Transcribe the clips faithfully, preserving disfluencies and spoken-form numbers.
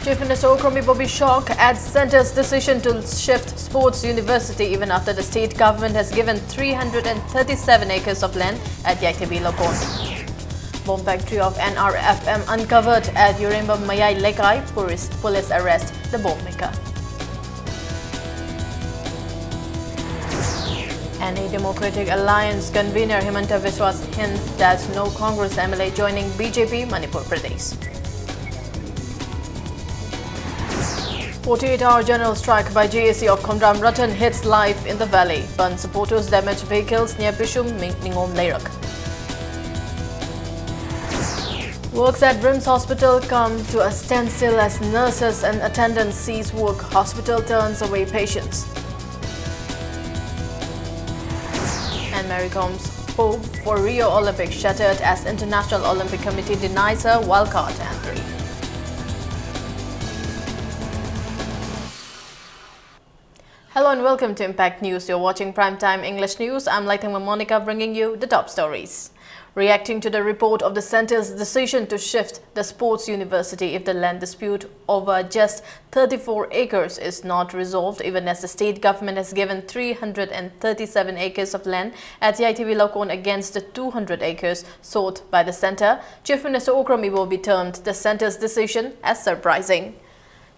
Chief Minister Okram Ibobi shocked at centre's decision to shift Sports University even after the state government has given three hundred thirty-seven acres of land at Yaitebi Lokon. Bomb factory of N R F M uncovered at Yuremba Mayai Lekai, police, police arrest the bomb maker. N A Democratic Alliance convener Himanta Biswas hints that no Congress M L A joining B J P Manipur Pradesh. Forty-eight hour general strike by J A C of Khomram Ratan hits life in the valley. Bandh supporters damage vehicles near Pishum, Ning-, Ningom Leirak. Works at RIMS Hospital come to a standstill as nurses and attendants cease work. Hospital turns away patients. And Mary Kom's hope for Rio Olympics shattered as International Olympic Committee denies her wildcard entry. Hello and welcome to Impact News. You're watching Primetime English News. I'm Laithangma Monica, bringing you the top stories. Reacting to the report of the centre's decision to shift the sports university if the land dispute over just thirty-four acres is not resolved, even as the state government has given three hundred thirty-seven acres of land at Yaitebi Lokon against the two hundred acres sought by the centre, Chief Minister Okram Ibobi termed the centre's decision as surprising.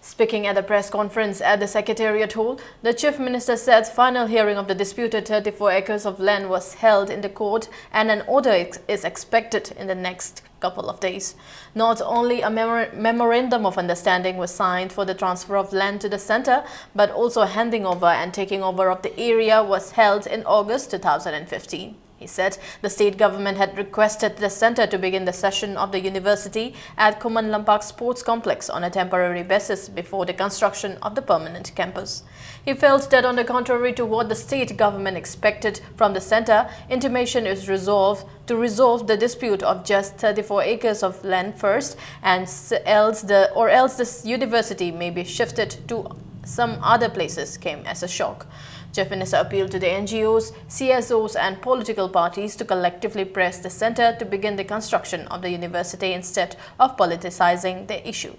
Speaking at a press conference at the Secretariat Hall, the Chief Minister said final hearing of the disputed thirty-four acres of land was held in the court and an order ex- is expected in the next couple of days. Not only a memor- memorandum of understanding was signed for the transfer of land to the centre, but also handing over and taking over of the area was held in August two thousand fifteen. He said the state government had requested the centre to begin the session of the university at Khuman Lampak Sports Complex on a temporary basis before the construction of the permanent campus. He felt that, on the contrary to what the state government expected from the centre, intimation is resolved to resolve the dispute of just thirty-four acres of land first, and s- else the or else this university may be shifted to some other places came as a shock. Chief Minister appealed to the N G Os, C S Os, and political parties to collectively press the centre to begin the construction of the university instead of politicizing the issue.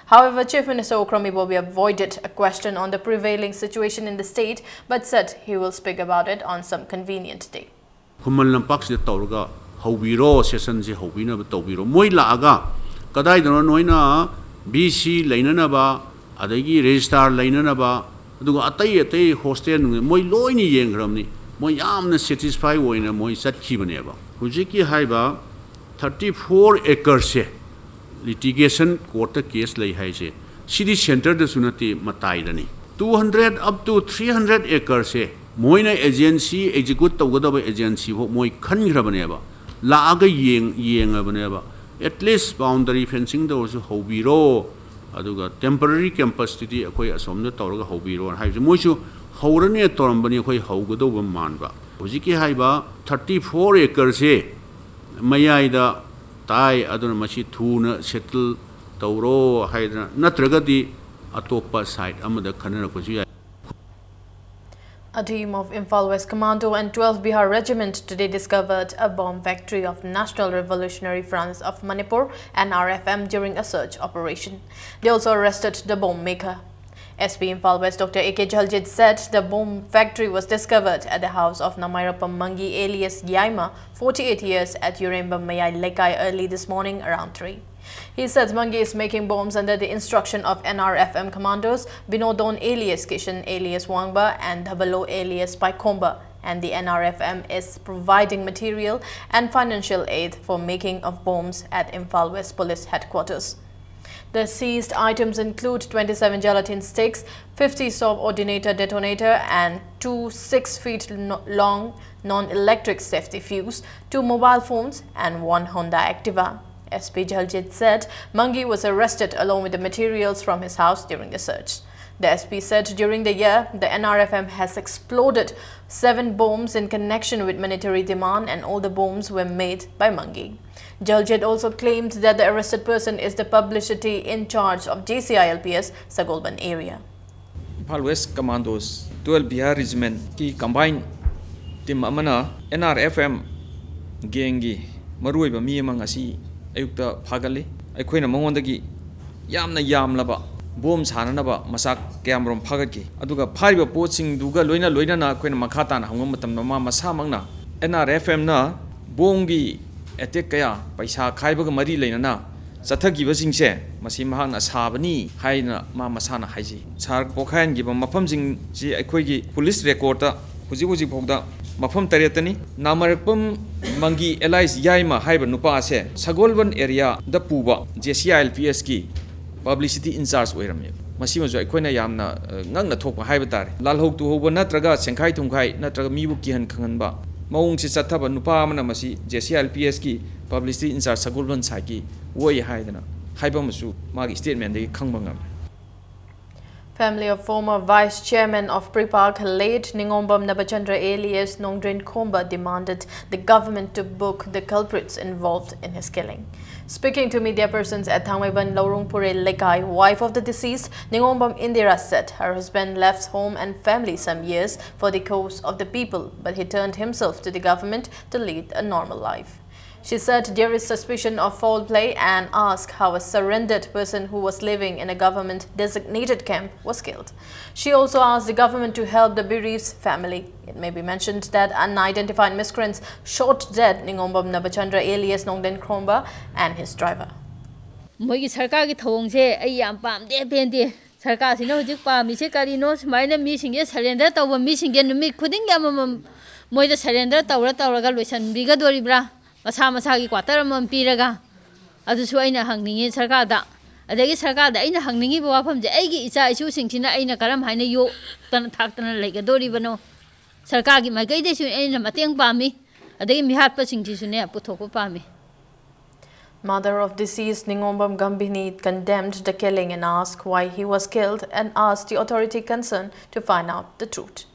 However, Chief Minister Okram Ibobi avoided a question on the prevailing situation in the state but said he will speak about it on some convenient day. ꯈꯨꯃꯟ ꯂꯝꯄꯥꯛꯁꯤꯗ ꯇꯧꯔꯒ ꯍꯧꯕꯤꯔꯣ, ꯁꯦꯁꯟꯁꯦ ꯍꯧꯕꯤꯅꯕ ꯇꯧꯕꯤꯔꯣ꯫ ꯃꯣꯏ ꯂꯥꯛꯑꯒ ꯀꯗꯥꯏꯗꯅꯣ ꯅꯣꯏꯅ B C ꯂꯩꯅꯅꯕ, ꯑꯗꯒꯤ register ꯂꯩꯅꯅꯕ, ꯑꯗꯨꯒ ꯑꯇꯩ ꯑꯇꯩ ꯍꯣꯁꯇꯦꯜ ꯅꯨꯡ ꯃꯣꯏ ꯂꯣꯏꯅ ꯌꯦꯡꯈ꯭ꯔꯕꯅꯤ꯫ ꯃꯣꯏ ꯌꯥꯝꯅ ꯁꯦꯇꯤꯁꯐꯥꯏ ꯑꯣꯏꯅ ꯃꯣꯏ ꯆꯠꯈꯤꯕꯅꯦꯕ꯫ ꯍꯧꯖꯤꯛꯀꯤ ꯍꯥꯏꯕ ꯊꯥꯔꯇꯤ ꯐꯣꯔ ꯑꯦꯀꯔꯁꯦ ꯂꯤꯇꯤꯒꯦꯁꯟ ꯀꯣꯔꯠꯇ ꯀꯦꯁ ꯂꯩ ꯍꯥꯏꯁꯦ, ꯁꯤꯗꯤ ꯁꯦꯟꯇꯔꯗꯁꯨ ꯅꯠꯇꯦ, ꯃꯇꯥꯏꯗꯅꯤ꯫ Two hundred up to three hundred acresꯁꯦ ꯃꯣꯏꯅ ꯑꯦꯖꯦꯟꯁꯤ, ꯑꯦꯛꯖꯤꯀ꯭ꯌꯨꯠ ꯇꯧꯒꯗꯕ ꯑꯦꯖꯦꯟꯁꯤ ꯐꯥꯎ ꯃꯣꯏ ꯈꯟꯈ꯭ꯔꯕꯅꯦꯕ꯫ ꯂꯥꯛꯑꯒ ꯌꯦꯡ ꯌꯦꯡꯉꯕꯅꯦꯕ꯫ ꯑꯦꯠꯂꯤꯁ ꯕꯥꯎꯟꯗꯔꯤ ꯐꯦꯟꯁꯤꯡꯗ ꯑꯣꯏꯔꯁꯨ ꯍꯧꯕꯤꯔꯣ, ꯑꯗꯨꯒ ꯇꯦꯝꯄꯔꯔꯤ ꯀꯦꯝꯄꯁꯇꯨꯗꯤ ꯑꯩꯈꯣꯏ ꯑꯁꯣꯝꯗ ꯇꯧꯔꯒ ꯍꯧꯕꯤꯔꯣꯅ ꯍꯥꯏꯕꯁꯦ ꯃꯣꯏꯁꯨ ꯍꯧꯔꯅꯦ ꯇꯧꯔꯝꯕꯅꯤ, ꯑꯩꯈꯣꯏ ꯍꯧꯒꯗꯧꯕ ꯃꯥꯟꯕ꯫ ꯍꯧꯖꯤꯛꯀꯤ ꯍꯥꯏꯕ ꯊꯥꯔꯇꯤ ꯐꯣꯔ ꯑꯦꯀꯔꯁꯦ ꯃꯌꯥꯏꯗ ꯇꯥꯏ, ꯑꯗꯨꯅ ꯃꯁꯤ ꯊꯨꯅ ꯁꯦꯇꯜ ꯇꯧꯔꯣ ꯍꯥꯏꯗꯅ, ꯅꯠꯇ꯭ꯔꯒꯗꯤ ꯑꯇꯣꯞꯄ ꯁꯥꯏꯠ ꯑꯃꯗ ꯈꯟꯅꯔꯛꯄꯁꯨ ꯌꯥꯏ꯫ A team of Imphal West Commando and twelve Bihar Regiment today discovered a bomb factory of National Revolutionary Front of Manipur, N R F M, during a search operation. They also arrested the bomb maker. S P Imphal West Doctor A K Jaljit said the bomb factory was discovered at the house of Namairapam Mangi alias Yaima, forty-eight years, at Urembam Mayai Lekai early this morning around three. He says Mangi is making bombs under the instruction of N R F M commandos Binodon alias Kishan alias Wangba and Dhabalo alias Paikomba, and the N R F M is providing material and financial aid for making of bombs at Imphal West Police Headquarters. The seized items include twenty-seven gelatin sticks, fifty soap ordinator detonator, and two six feet no- long non-electric safety fuse, two mobile phones, and one Honda Activa. S P Jaljit said Mangi was arrested along with the materials from his house during the search. The S P said during the year, the N R F M has exploded seven bombs in connection with monetary demand, and all the bombs were made by Mangi. Jaljit also claimed that the arrested person is the publicity in charge of J C I L P S Sagolban area. Imphal West Commandos twelve Bihar Regiment ꯀꯤ combine team ꯑꯃꯅ N R F M gang ꯒꯤ ꯃꯔꯨꯑꯣꯏꯕ ꯃꯤ ꯑꯃ ꯉꯁꯤ ꯑꯌꯨꯛꯇ ꯐꯥꯒꯠꯂꯤ꯫ ꯑꯩꯈꯣꯏꯅ ꯃꯉꯣꯟꯗꯒꯤ ꯌꯥꯝꯅ ꯌꯥꯝꯂꯕ ꯕꯣꯝ ꯁꯥꯅꯅꯕ ꯃꯆꯥꯛ ꯀꯌꯥꯃꯔꯨꯝ ꯐꯥꯒꯠꯈꯤ꯫ ꯑꯗꯨꯒ ꯐꯥꯔꯤꯕ ꯄꯣꯠꯁꯤꯡꯗꯨꯒ ꯂꯣꯏꯅ ꯂꯣꯏꯅꯅ ꯑꯩꯈꯣꯏꯅ ꯃꯈꯥ ꯇꯥꯅ ꯍꯪꯕ ꯃꯇꯝꯗ, ꯃꯥ ꯃꯁꯥꯃꯛꯅ N R F Mꯅ ꯕꯣꯝꯒꯤ ꯑꯦꯇꯦꯛ ꯀꯌꯥ ꯄꯩꯁꯥ ꯈꯥꯏꯕꯒ ꯃꯔꯤ ꯂꯩꯅꯅ ꯆꯠꯊꯈꯤꯕꯁꯤꯡꯁꯦ, ꯃꯁꯤ ꯃꯍꯥꯛꯅ ꯁꯥꯕꯅꯤ ꯍꯥꯏꯅ ꯃꯥ ꯃꯁꯥꯅ ꯍꯥꯏꯖꯩ꯫ ꯁꯥꯔ ꯄꯣꯈꯥꯏꯍꯟꯈꯤꯕ ꯃꯐꯝꯁꯤꯡꯁꯤ ꯑꯩꯈꯣꯏꯒꯤ ꯄꯨꯂꯤꯁ ꯔꯦꯀꯣꯔꯠꯇ ꯍꯧꯖꯤꯛ ꯍꯧꯖꯤꯛ ꯐꯥꯎꯗ ꯃꯐꯝ ꯇꯔꯦꯠꯇꯅꯤ꯫ ꯅꯥꯃꯔꯛꯄꯝ ꯃꯪꯒꯤ ꯑꯦꯂꯥꯏꯁ ꯌꯥꯏꯃ ꯍꯥꯏꯕ ꯅꯨꯄꯥ ꯑꯁꯦ ꯁꯒꯣꯜꯕꯟ ꯑꯦꯔꯤꯌꯥꯗ ꯄꯨꯕ J C I L P Sꯀꯤ ꯄꯕ꯭ꯂꯤꯁꯤꯇꯤ ꯏꯟꯆꯥꯔꯖ ꯑꯣꯏꯔꯝꯃꯦꯕ꯫ ꯃꯁꯤꯃꯁꯨ ꯑꯩꯈꯣꯏꯅ ꯌꯥꯝꯅ, ꯑ, ꯉꯛꯅ ꯊꯣꯛꯄ ꯍꯥꯏꯕ ꯇꯥꯔꯦ꯫ ꯂꯥꯜꯍꯧ ꯇꯨꯍꯧꯕ ꯅꯠꯇ꯭ꯔꯒ ꯁꯦꯡꯈꯥꯏ ꯊꯨꯝꯈꯥꯏ ꯅꯠꯇ꯭ꯔꯒ ꯃꯤꯕꯨ ꯀꯤꯍꯟ ꯈꯪꯍꯟꯕ ꯃꯑꯣꯡꯁꯤ ꯆꯠꯊꯕ ꯅꯨꯄꯥ ꯑꯃꯅ ꯃꯁꯤ J C I L P Sꯀꯤ ꯄꯕ꯭ꯂꯤꯁꯤꯇꯤ ꯏꯟꯆꯥꯔꯖ ꯁꯒꯣꯜꯕꯟ ꯁꯥꯏꯠꯀꯤ ꯑꯣꯏ ꯍꯥꯏꯗꯅ ꯍꯥꯏꯕ ꯑꯃꯁꯨ ꯃꯥꯒꯤ ꯁ꯭ꯇꯦꯠꯃꯦꯟꯗꯒꯤ ꯈꯪꯕ ꯉꯝꯃꯤ꯫ Family of former vice chairman of Pripak, late Ningombam Nabachandra alias Nongdren Khomba, demanded the government to book the culprits involved in his killing. Speaking to media persons at Thangmeiban Laurungpure Lekai, wife of the deceased, Ningombam Indira said her husband left home and family some years for the cause of the people, but he turned himself to the government to lead a normal life. She said there is suspicion of foul play and asked how a surrendered person who was living in a government designated camp was killed. She also asked the government to help the bereaved family. It may be mentioned that unidentified miscreants shot dead Ningombam Nabachandra alias Nongden Khomba and his driver. ꯃꯣꯏꯒꯤ ꯁꯔꯀꯥꯔꯒꯤ ꯊꯧꯑꯣꯡꯁꯦ ꯑꯩ ꯌꯥꯝ ꯄꯥꯝꯗꯦ, ꯄꯦꯟꯗꯦ꯫ ꯁꯔꯀꯥꯔꯁꯤꯅ ꯍꯧꯖꯤꯛ ꯄꯥꯝꯃꯤꯁꯦ ꯀꯔꯤꯅꯣ? ꯁꯨꯃꯥꯏꯅ ꯃꯤꯁꯤꯡꯁꯦ ꯁꯔꯦꯟꯗꯔ ꯇꯧꯕ ꯃꯤꯁꯤꯡꯁꯦ ꯅꯨꯃꯤꯠ ꯈꯨꯗꯤꯡꯒꯤ ꯑꯃꯃꯝ ꯃꯣꯏꯗ ꯁꯔꯦꯟꯗꯔ ꯇꯧꯔ ꯇꯧꯔꯒ ꯂꯣꯏꯁꯤꯟꯕꯤꯒꯗꯣꯔꯤꯕ꯭ꯔꯥ? ꯃꯁꯥ ꯃꯁꯥꯒꯤ ꯀ꯭ꯋꯥꯇꯔ ꯑꯃꯃꯝ ꯄꯤꯔꯒ꯫ ꯑꯗꯨꯁꯨ ꯑꯩꯅ ꯍꯪꯅꯤꯡꯉꯤ ꯁꯔꯀꯥꯔꯗ꯫ ꯑꯗꯒꯤ ꯁꯔꯀꯥꯔꯗ ꯑꯩꯅ ꯍꯪꯅꯤꯡꯉꯤꯕ ꯋꯥꯐꯝꯁꯦ, ꯑꯩꯒꯤ ꯏꯆꯥ ꯏꯁꯨꯁꯤꯡꯁꯤꯅ ꯑꯩꯅ ꯀꯔꯝ ꯍꯥꯏꯅ ꯌꯣꯛꯇꯅ ꯊꯥꯛꯇꯅ ꯂꯩꯒꯗꯣꯔꯤꯕꯅꯣ? ꯁꯔꯀꯥꯔꯒꯤ ꯃꯥꯏꯀꯩꯗꯩꯁꯨ ꯑꯩꯅ ꯃꯇꯦꯡ ꯄꯥꯝꯃꯤ, ꯑꯗꯒꯤ ꯃꯤꯍꯥꯠꯄꯁꯤꯡꯁꯤꯁꯨꯅꯦ ꯄꯨꯊꯣꯛꯄ ꯄꯥꯝꯃꯤ꯫ Mother of deceased Ningobam Gambhini condemned the killing and asked why he was killed and asked the authority concerned to find out the truth.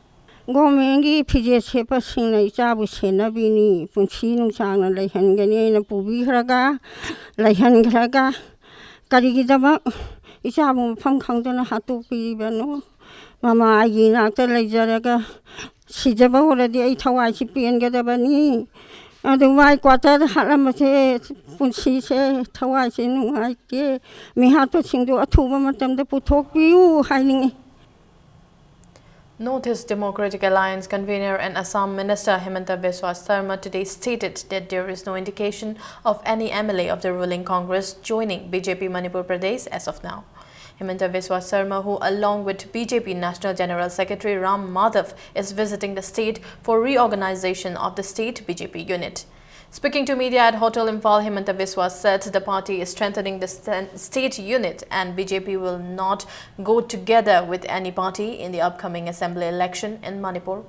ꯒꯣꯔꯃꯦꯟꯒꯤ ꯐꯤꯖꯦꯠ ꯁꯦꯠꯄꯁꯤꯡꯅ ꯏꯆꯥꯕꯨ ꯁꯦꯟꯅꯕꯤꯅꯤ, ꯄꯨꯟꯁꯤ ꯅꯨꯡꯁꯥꯡꯅ ꯂꯩꯍꯟꯒꯅꯤ ꯍꯥꯏꯅ ꯄꯨꯕꯤꯈ꯭ꯔꯒ, ꯂꯩꯍꯟꯈ꯭ꯔꯒ, ꯀꯔꯤꯒꯤꯗꯃꯛ ꯏꯆꯥꯕꯨ ꯃꯐꯝ ꯈꯪꯗꯅ ꯍꯥꯠꯇꯣꯛꯄꯤꯔꯤꯕꯅꯣ? ꯃꯃꯥ ꯑꯩꯒꯤ ꯏꯅꯥꯛꯇ ꯂꯩꯖꯔꯒ ꯁꯤꯖꯕ ꯑꯣꯏꯔꯗꯤ ꯑꯩ ꯊꯋꯥꯏꯁꯤ ꯄꯦꯟꯒꯗꯕꯅꯤ꯫ ꯑꯗꯨ ꯃꯥꯏ ꯀ꯭ꯋꯥꯇꯔꯗ ꯍꯥꯠꯂꯝꯕꯁꯦ ꯄꯨꯟꯁꯤꯁꯦ ꯊꯋꯥꯏꯁꯦ ꯅꯨꯡꯉꯥꯏꯇꯦ꯫ ꯃꯤꯍꯥꯠꯄꯁꯤꯡꯗꯣ ꯑꯊꯨꯕ ꯃꯇꯝꯗ ꯄꯨꯊꯣꯛꯄꯤꯌꯨ ꯍꯥꯏꯅꯤꯡꯉꯤ꯫ Northeast Democratic Alliance convener and Assam Minister Himanta Biswa Sarma today stated that there is no indication of any M L A of the ruling Congress joining B J P Manipur Pradesh as of now. Himanta Biswa Sarma, who along with B J P National General Secretary Ram Madhav is visiting the state for reorganization of the state B J P unit. Speaking to media at Hotel Imphal, Himanta Biswa said the party is strengthening the st- state unit and B J P will not go together with any party in the upcoming assembly election in Manipur.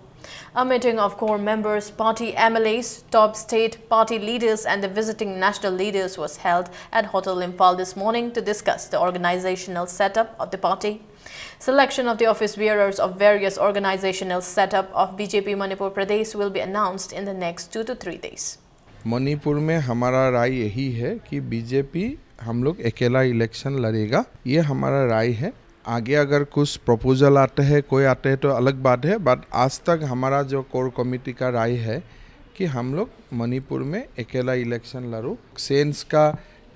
A meeting of core members, party M L As, top state party leaders, and the visiting national leaders was held at Hotel Imphal this morning to discuss the organizational setup of the party. Selection of the office bearers of various organizational setup of B J P Manipur Pradesh will be announced in the next two to three days. Manipur में हमारा राय यही है कि BJP हम लोग अकेला election लड़ेगा, ये हमारा राय है। आगे अगर कुछ प्रपोजल आते हैं, कोई आते हैं तो अलग बात है, बट आज तक हमारा जो कोर कमेटी का राय है कि हम लोग मणिपुर में अकेला इलेक्शन लड़ो। सेंस का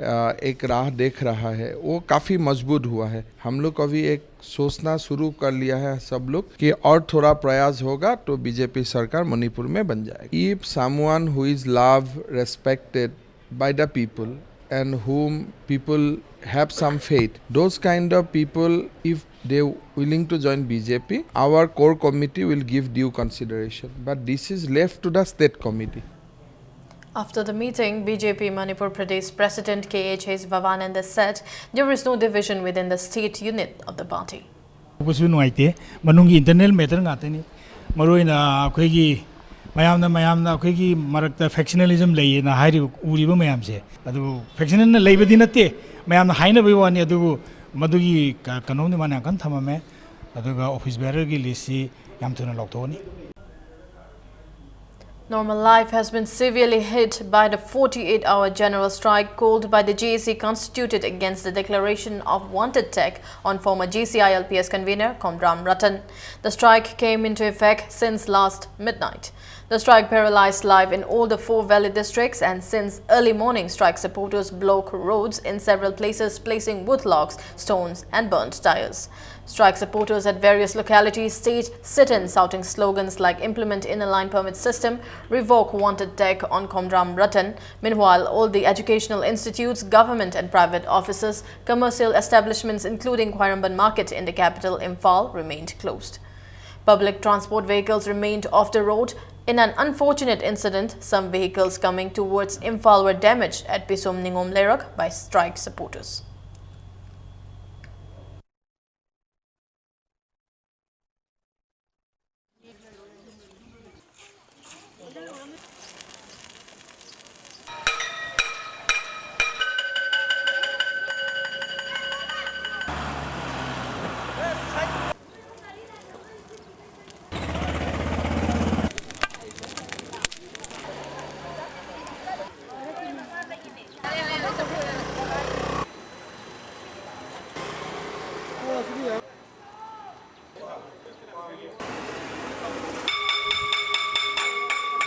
अ, एक राह देख रहा है, वो काफ़ी मजबूत हुआ है। हम लोग अभी एक सोचना शुरू कर लिया है सब लोग कि और थोड़ा प्रयास होगा तो बीजेपी सरकार मणिपुर में बन जाएगी। If someone who is loved, respected by the people and whom people have some faith, those kind of people, if they willing to join B J P, our core committee will give due consideration. But this is left to the state committee. After the meeting, B J P Manipur Pradesh President K H S Vavananda said there is no division within the state unit of the party. ꯄꯨꯁꯨ ꯅꯨꯡꯉꯥꯏꯇꯦ꯫ ꯃꯅꯨꯡꯒꯤ internal matter ꯉꯥꯛꯇꯅꯤ꯫ ꯃꯔꯨꯑꯣꯏꯅ ꯑꯩꯈꯣꯏꯒꯤ ꯃꯌꯥꯝꯅ ꯃꯌꯥꯝꯅ ꯑꯩꯈꯣꯏꯒꯤ ꯃꯔꯛꯇ ꯐꯦꯛꯁꯅꯦꯂꯤꯖꯝ ꯂꯩꯌꯦꯅ ꯍꯥꯏꯔꯤꯕ, ꯎꯔꯤꯕ ꯃꯌꯥꯝꯁꯦ, ꯑꯗꯨꯕꯨ ꯐꯦꯛꯁꯅꯦꯜꯅ ꯂꯩꯕꯗꯤ ꯅꯠꯇꯦ, ꯃꯌꯥꯝꯅ ꯍꯥꯏꯅꯕꯒꯤ ꯋꯥꯅꯤ꯫ ꯑꯗꯨꯕꯨ ꯃꯗꯨꯒꯤ ꯀ- ꯀꯩꯅꯣꯝꯗꯤ ꯃꯥꯅ ꯌꯥꯝ ꯀꯟꯅ ꯊꯝꯃꯝꯃꯦ꯫ ꯑꯗꯨꯒ ꯑꯣꯐꯤꯁ ꯕꯦꯌꯔꯒꯤ ꯂꯤꯁꯁꯤ ꯌꯥꯝ ꯊꯨꯅ ꯂꯧꯊꯣꯛꯑꯅꯤ꯫ Normal life has been severely hit by the forty-eight hour general strike called by the J A C constituted against the declaration of wanted tag on former J C I L P S convener Khomram Ratan. The strike came into effect since last midnight. The strike paralyzed life in all the four Valley districts, and since early morning, strike supporters block roads in several places, placing wood logs, stones, and burnt tires. Strike supporters at various localities staged sit-ins, shouting slogans like "Implement Inner Line Permit System," "Revoke Wanted Tech on Khomram Ratan." Meanwhile, all the educational institutes, government and private offices, commercial establishments, including Khwairamband Market in the capital, Imphal, remained closed. Public transport vehicles remained off the road. In an unfortunate incident, some vehicles coming towards Imphal were damaged at Pisum Ningom Leirak by strike supporters.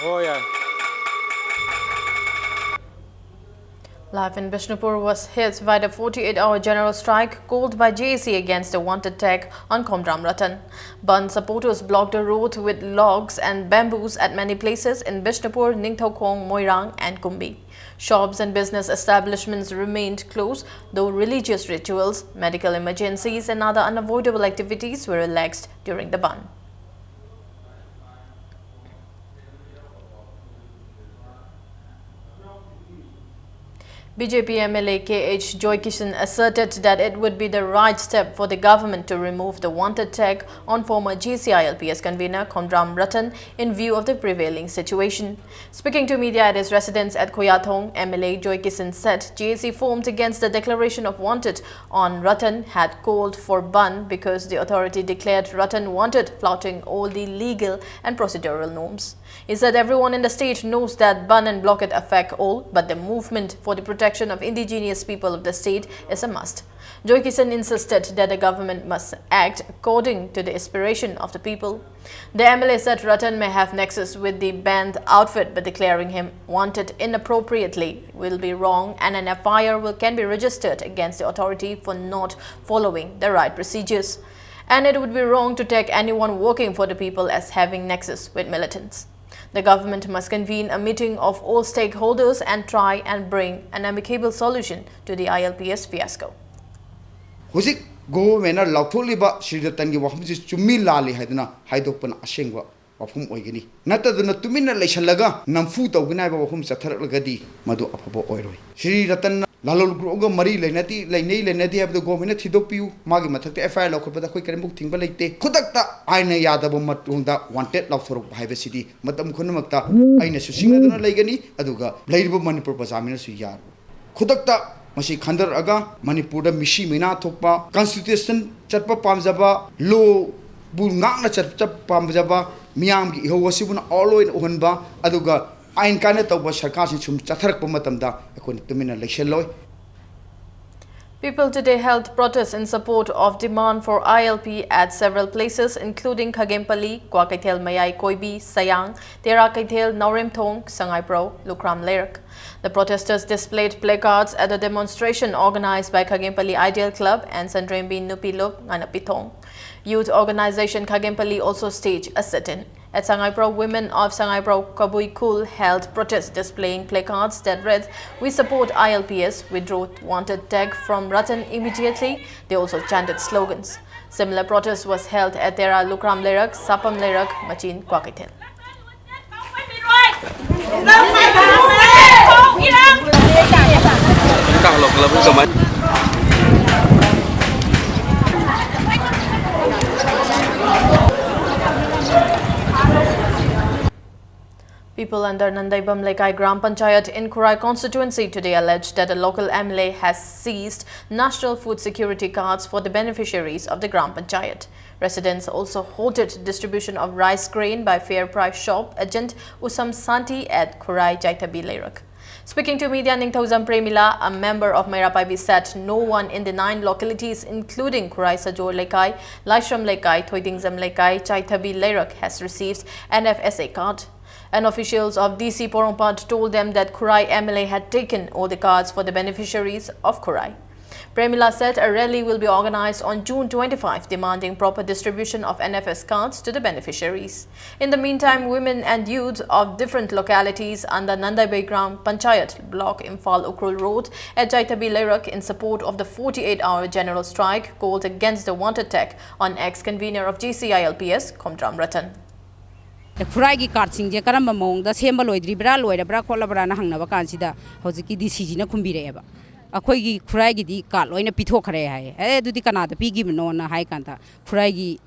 Oh, yeah. Life in Bishnupur was hit by the forty-eight hour general strike called by J A C against the wanted tech on Khomram Ratan. Bandh supporters blocked the road with logs and bamboos at many places in Bishnupur, Ningthoukong, Moirang, and Kumbi. Shops and business establishments remained closed, though religious rituals, medical emergencies, and other unavoidable activities were relaxed during the bandh. B J P M L A K H Joy Kishan asserted that it would be the right step for the government to remove the wanted tag on former G C I L P S convener Khomram Ratan in view of the prevailing situation. Speaking to media at his residence at Khoyathong, M L A Joy Kishan said G A C formed against the declaration of wanted on Ratan had called for bandh because the authority declared Ratan wanted, flouting all the legal and procedural norms. He said everyone in the state knows that bandh and blockade affect all, but the movement for the protection protection of indigenous people of the state is a must. Joy Kishan insisted that the government must act according to the aspiration of the people. The M L A said Ratan may have nexus with the banned outfit, but declaring him wanted inappropriately will be wrong, and an F I R will, can be registered against the authority for not following the right procedures. And it would be wrong to tag anyone working for the people as having nexus with militants. The government must convene a meeting of all stakeholders and try and bring an amicable solution to the I L P S fiasco. ꯍꯧꯖꯤꯛ ꯒꯣꯚꯔꯟꯃꯦꯟꯅ ꯂꯥꯎꯊꯣꯛꯂꯤꯕ ꯁ꯭ꯔꯤ ꯔꯇꯟꯒꯤ ꯋꯥꯐꯝꯁꯤ ꯆꯨꯝꯃꯤ ꯂꯥꯜꯂꯤ ꯍꯥꯏꯗꯨꯅ ꯍꯥꯏꯗꯣꯛꯄꯅ ꯑꯁꯦꯡꯕ ꯋꯥꯐꯝ ꯑꯣꯏꯒꯅꯤ꯫ ꯅꯠꯇꯗꯨꯅ ꯇꯨꯃꯤꯟꯅ ꯂꯩꯁꯜꯂꯒ ꯅꯝꯐꯨ ꯇꯧꯒꯅꯤ ꯍꯥꯏꯕ ꯋꯥꯐꯝ ꯆꯠꯊꯔꯛꯂꯒꯗꯤ ꯃꯗꯨ ꯑꯐꯕ ꯑꯣꯏꯔꯣꯏ꯫ ꯁ꯭ꯔꯤ ꯔꯇꯟꯅ ꯂꯥꯂꯣꯡ ꯒ꯭ꯔꯨꯞꯀ ꯃꯔꯤ ꯂꯩꯅꯗꯦ, ꯂꯩꯅꯩ ꯂꯩꯅꯗꯦ ꯍꯥꯏꯕꯗꯨ ꯒꯣꯚꯔꯟꯃꯦꯟꯅ ꯊꯤꯗꯣꯛꯄꯤꯌꯨ꯫ ꯃꯥꯒꯤ ꯃꯊꯛꯇ F I R ꯂꯧꯈꯠꯄꯗ ꯑꯩꯈꯣꯏ ꯀꯔꯤꯝꯐꯥꯎ ꯊꯤꯡꯕ ꯂꯩꯇꯦ꯫ ꯈꯨꯗꯛꯇ ꯑꯥꯏꯟꯅ ꯌꯥꯗꯕ ꯃꯇꯨꯡꯗ ꯋꯥꯟꯇꯦꯗ ꯂꯥꯎꯊꯣꯔꯛꯄ ꯍꯥꯏꯕꯁꯤꯗꯤ ꯃꯇꯝ ꯄꯨꯝꯅꯃꯛꯇ ꯑꯩꯅꯁꯨ ꯁꯤꯡꯅꯗꯨꯅ ꯂꯩꯒꯅꯤ, ꯑꯗꯨꯒ ꯂꯩꯔꯤꯕ ꯃꯅꯤꯄꯨꯔ ꯄ꯭ꯔꯖꯥ ꯃꯤꯅꯁꯨ ꯌꯥꯔꯣꯏ꯫ ꯈꯨꯗꯛꯇ ꯃꯁꯤ ꯈꯟꯊꯔꯛꯑꯒ ꯃꯅꯤꯄꯨꯔꯗ ꯃꯤꯁꯤ ꯃꯤꯅꯥ ꯊꯣꯛꯄ, ꯀꯟꯁꯇꯤꯇ꯭ꯌꯨꯁꯟ ꯆꯠꯄ ꯄꯥꯝꯖꯕ, ꯂꯣꯕꯨ ꯉꯥꯛꯅ ꯆꯠꯄ ꯄꯥꯝꯖꯕ ꯃꯤꯌꯥꯝꯒꯤ ꯏꯍꯧ ꯑꯁꯤꯕꯨꯅ ꯑꯣꯔ ꯑꯣꯏꯅ ꯎꯍꯟꯕ, ꯑꯗꯨꯒ ꯑꯥꯏꯟ ꯀꯥꯏꯅ ꯇꯧꯕ ꯁꯔꯀꯥꯔꯁꯤꯡ ꯁꯨꯝ ꯆꯠꯊꯔꯛꯄ ꯃꯇꯝꯗ ꯑꯩꯈꯣꯏꯅ ꯇꯨꯃꯤꯟꯅ ꯂꯩꯁꯤꯜꯂꯣꯏ꯫ People today held protests in support of demand for I L P at several places, including Khagempally, Kwakeithel Mayai Koibi, Sayang, Tera Keithel, Naoremthong, Sangaipro, Lukram Leirak. The protesters displayed placards at a demonstration organized by Khagempally Ideal Club and Sandrembi Nupi Lup Nganapithong. Youth organization Khagempally also staged a sit-in. At Sangaipro, women of Sangaipro Kabui Khul held protests displaying placards that read, "We support I L P S, withdraw wanted tag from Ratan immediately." They also chanted slogans. Similar protest was held at Tera Lukram Leirak, Sapam Leirak, Machin Kwakeithel. People under Nandaibam Leikai Gram Panchayat in Khurai constituency today alleged that the local M L A has seized National Food Security cards for the beneficiaries of the Gram Panchayat. Residents also halted distribution of rice grain by Fair Price shop agent Usam Santi at Khurai Jaitabi Leirak. Speaking to media, Ningthoujam Premila, a member of Meira Paibi, said no one in the nine localities, including Khurai Sajor Leikai, Laishram Leikai, Thoidingzam Leikai, Chaithabi Leirak, has received N F S A card. And officials of D C Porompat told them that Khurai M L A had taken all the cards for the beneficiaries of Khurai. Premila said a rally will be organized on June twenty-five, demanding proper distribution of N F S cards to the beneficiaries. In the meantime, women and youth of different localities under Nandai Beigram Panchayat block Imphal Ukhrul Road at Chaithabi Leirak in support of the forty-eight hour general strike called against the wanted tech on ex-convener of G C I L P S, Khomdram Ratan. ꯈꯨꯔꯥꯏꯒꯤ ꯀꯥꯔꯗꯁꯤꯡꯁꯦ ꯀꯔꯝꯕ ꯃꯑꯣꯡꯗ ꯁꯦꯝꯕ ꯂꯣꯏꯗ꯭ꯔꯤꯕ꯭ꯔꯥ, ꯂꯣꯏꯔꯕ꯭ꯔꯥ, ꯈꯣꯠꯂꯕ꯭ꯔꯥꯅ ꯍꯪꯅꯕ ꯀꯥꯟꯁꯤꯗ ꯍꯧꯖꯤꯛꯀꯤ ꯗꯤ ꯁꯤ ꯖꯤꯅ ꯈꯨꯝꯕꯤꯔꯛꯑꯦꯕ, "ꯑꯩꯈꯣꯏꯒꯤ ꯈꯨꯔꯥꯏꯒꯤꯗꯤ card ꯂꯣꯏꯅ ꯄꯤꯊꯣꯛꯈ꯭ꯔꯦ" ꯍꯥꯏ꯫ "ꯑꯦ, ꯑꯗꯨꯗꯤ ꯀꯅꯥꯗ ꯄꯤꯈꯤꯕꯅꯣꯅ?" ꯍꯥꯏ ꯀꯥꯟꯗ, "ꯈꯨꯔꯥꯏꯒꯤ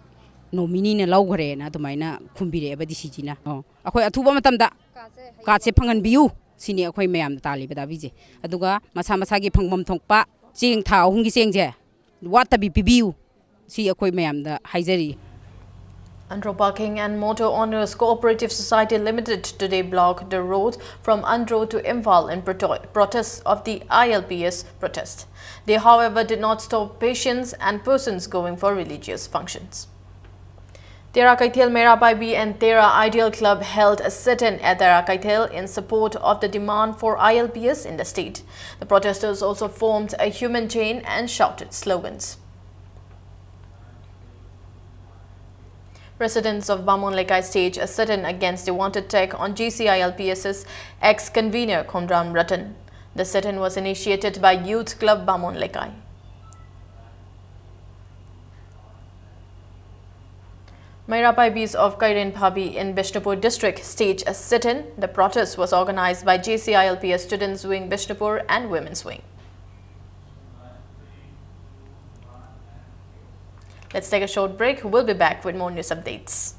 ꯅꯣꯃꯤꯅꯤꯅ ꯂꯧꯈ꯭ꯔꯦꯅ" ꯑꯗꯨꯃꯥꯏꯅ ꯈꯨꯝꯕꯤꯔꯛꯑꯦꯕ ꯗꯤ ꯁꯤ ꯖꯤꯅ꯫ ꯑꯣ, ꯑꯩꯈꯣꯏ ꯑꯊꯨꯕ ꯃꯇꯝꯗ ꯀꯥꯔꯗꯁꯦ ꯐꯪꯍꯟꯕꯤꯌꯨ ꯁꯤꯅꯤ ꯑꯩꯈꯣꯏ ꯃꯌꯥꯝꯅ ꯇꯥꯜꯂꯤꯕ ꯗꯥꯕꯤꯁꯦ꯫ ꯑꯗꯨꯒ ꯃꯁꯥ ꯃꯁꯥꯒꯤ ꯐꯪꯐꯝ ꯊꯣꯛꯄ ꯆꯦꯡ ꯊꯥ ꯑꯍꯨꯝꯒꯤ ꯆꯦꯡꯁꯦ ꯋꯥꯠꯇꯕꯤ ꯄꯤꯕꯤꯌꯨ, ꯁꯤ ꯑꯩꯈꯣꯏ ꯃꯌꯥꯝꯗ ꯍꯥꯏꯖꯔꯤ꯫ Andro Parking and Motor Owners Cooperative Society Limited today blocked the road from Andro to Imphal in proto- protest of the I L P S protest. They, however, did not stop patients and persons going for religious functions. Tera Kaithel Meira Paibi and Tera Ideal Club held a sit-in at Tera Kaithel in support of the demand for I L P S in the state. The protesters also formed a human chain and shouted slogans. Residents of Bamon Lekai staged a sit-in against the wanted tech on G C I L P S's ex-convener Khomdram Ratan. The sit-in was initiated by Youth Club Bamon Lekai. Meira Paibis of Kairen Phabi in Bishnupur district staged a sit-in. The protest was organized by G C I L P S Students Wing Bishnupur and Women's Wing. Let's take a short break. We'll be back with more news updates.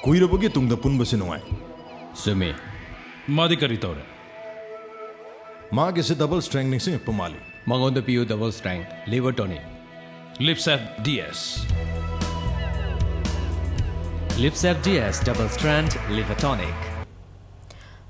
ꯀꯨꯏꯔꯕꯒꯤ ꯇꯨꯡꯗ ꯄꯨꯟꯕꯁꯤ ꯅꯨꯡꯉꯥꯏ꯫ ꯆꯨꯝꯃꯤ꯫ ꯃꯥꯗꯤ ꯀꯔꯤ ꯇꯧꯔꯦ? ꯃꯥꯒꯤꯁꯦ double ꯁ꯭ꯇ꯭ꯔꯦꯡ ꯅꯤꯡꯁꯤꯡꯉꯛꯄ ꯃꯥꯜꯂꯤ꯫ ꯃꯉꯣꯟꯗ ꯄꯤꯌꯨ double strength liver tonic. Lipsap D S. Lipsap D S Double Strength Liver Tonic.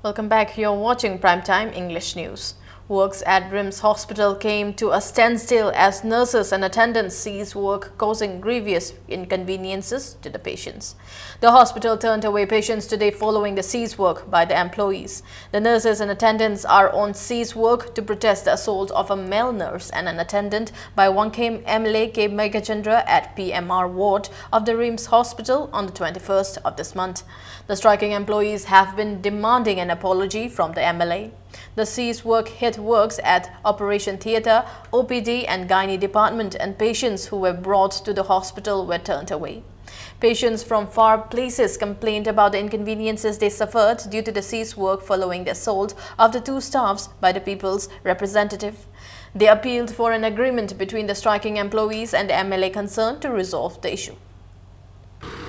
Welcome back. You're watching Primetime English News. Works at RIMS Hospital came to a standstill as nurses and attendants ceased work, causing grievous inconveniences to the patients. The hospital turned away patients today following the cease work by the employees. The nurses and attendants are on cease work to protest the assault of a male nurse and an attendant by Wangkhim M L A K Meghachandra at P M R ward of the RIMS Hospital on the twenty-first of this month. The striking employees have been demanding an apology from the M L A. The cease work hit works at operation theatre, O P D and gynae department, and patients who were brought to the hospital were turned away. Patients from far places complained about the inconveniences they suffered due to the cease work following the assault of the two staffs by the people's representative. They appealed for an agreement between the striking employees and the M L A concerned to resolve the issue.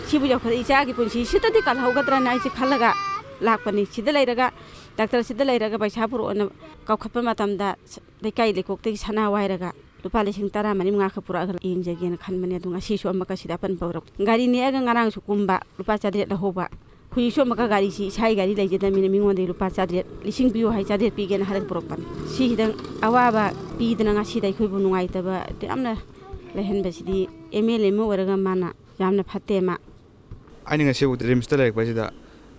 ꯁꯤꯕꯨ ꯌꯧꯈꯠꯂꯛꯏ, ꯏꯆꯥꯒꯤ ꯄꯨꯟꯁꯤ ꯁꯤꯗꯗꯤ ꯀꯜꯍꯧꯒꯗ꯭ꯔꯅ ꯑꯩꯁꯦ ꯈꯜꯂꯒ ꯂꯥꯛꯄꯅꯤ꯫ ꯁꯤꯗ ꯂꯩꯔꯒ, ꯗꯥꯛꯇꯔꯁꯤꯗ ꯂꯩꯔꯒ ꯄꯩꯁꯥ ꯄꯨꯔꯛꯑꯣꯅ ꯀꯧꯈꯠꯄ ꯃꯇꯝꯗ ꯂꯩꯀꯥꯏ ꯂꯩꯀꯣꯛꯇꯒꯤ ꯁꯅꯥ ꯋꯥꯏꯔꯒ ꯂꯨꯄꯥ ꯂꯤꯁꯤꯡ ꯇꯔꯥ ꯃꯔꯤ ꯃꯉꯥ ꯈꯛ ꯄꯨꯔꯛꯑꯒ ꯌꯦꯡꯖꯒꯦꯅ ꯈꯟꯕꯅꯦ꯫ ꯑꯗꯨ ꯉꯁꯤꯁꯨ ꯑꯃꯨꯛꯀ ꯁꯤꯗ ꯑꯄꯟꯕ ꯄꯨꯔꯛꯄ꯫ ꯒꯥꯔꯤ ꯅꯦꯛꯑꯒ ꯉꯔꯥꯡꯁꯨ ꯀꯨꯝꯕ, ꯂꯨꯄꯥ ꯆꯥꯇ꯭ꯔꯦꯠ ꯂꯧꯍꯧꯕ꯫ ꯍꯧꯖꯤꯛꯁꯨ ꯑꯃꯨꯛꯀ ꯒꯥꯔꯤꯁꯤ ꯏꯁꯥꯒꯤ ꯒꯥꯔꯤ ꯂꯩꯖꯗꯕꯅꯤꯅ ꯃꯤꯉꯣꯟꯗꯒꯤ ꯂꯨꯄꯥ ꯆꯥꯇ꯭ꯔꯦꯠ, ꯂꯤꯁꯤꯡ ꯄꯤꯌꯨ ꯍꯥꯏ, ꯆꯥꯇ꯭ꯔꯦꯠ ꯄꯤꯒꯦꯅ ꯍꯥꯏꯔꯒ ꯄꯨꯔꯛꯄꯅꯤ꯫ ꯁꯤꯁꯤꯗ ꯑꯋꯥꯕ ꯄꯤꯗꯅ ꯉꯁꯤꯗ ꯑꯩꯈꯣꯏꯕꯨ ꯅꯨꯡꯉꯥꯏꯇꯕ ꯌꯥꯝꯅ ꯂꯩꯍꯟꯕꯁꯤꯗꯤ ꯑꯦꯝ ꯑꯦꯜ ꯑꯦ ꯑꯃ ꯑꯣꯏꯔꯒ ꯃꯥꯅ ꯌꯥꯝꯅ ꯐꯠꯇꯦ꯫ ꯃꯥ ꯑꯩꯅ ꯉꯁꯤꯕꯨ ꯔꯤꯝꯁꯇ ꯂꯩꯔꯛꯄꯁꯤꯗ